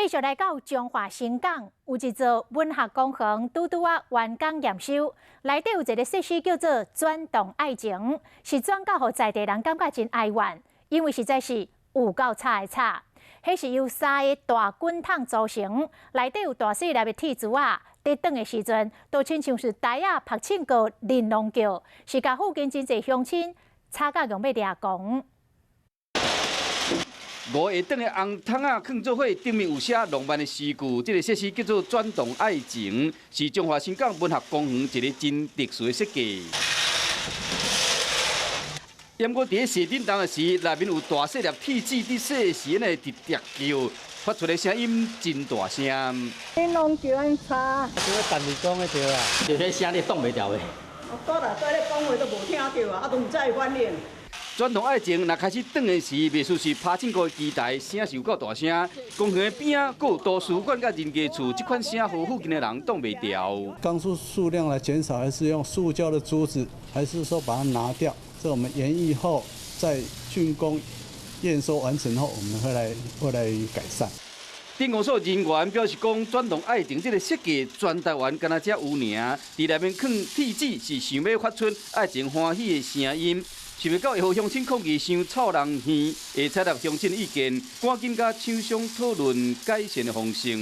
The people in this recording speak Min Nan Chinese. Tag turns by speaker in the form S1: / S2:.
S1: 繼續來到彰化新港，有一座文學公園拄拄仔完工驗收，內底有一個設施叫做轉動愛情，是轉到予在地人感覺真哀怨，因為實在是有夠吵的吵。彼是由三个大滾筒組成，內底有大細粒的鐵珠仔，佇轉的時陣，都親像是台仔拍唱歌玲瑯叫，是共附近真濟鄉親吵甲用欲掠狂。
S2: 五會轉的紅桶仔囥做伙，頂面有寫浪漫的詩句。這个設施叫做轉動愛情，是彰化新港文學公園一个真特殊的設計。毋過佇咧踅振動的時，內面有大細粒鐵子佇踅時，呢直直叫，發出的聲音真大聲。
S3: 玲瑯叫按吵。
S4: 這個電視講的對啊，就彼聲你擋袂牢的。
S3: 我倒來對咧講話都無聽著啊，啊都毋知伊反應。
S2: 轉動愛情，若開始轉的時，袂輸是拍唱歌的機台，聲是有夠大聲。公園的邊仔，閣有圖書館佮人家厝，這款聲予附近的人擋袂牢。
S5: 鋼珠數量來減少，還是用塑膠的珠子，還是說把它拿掉？這我們研議後，在竣工驗收完成後，我們會來改善。
S2: 鎮公所人員表示講，轉動愛情這个設計，全台灣敢若才有爾，佇內面囥鐵子是想欲發出愛情歡喜的聲音，想袂到會予鄉親抗議傷臭人耳，會採納鄉親意見，趕緊佮廠商討論改善的方式。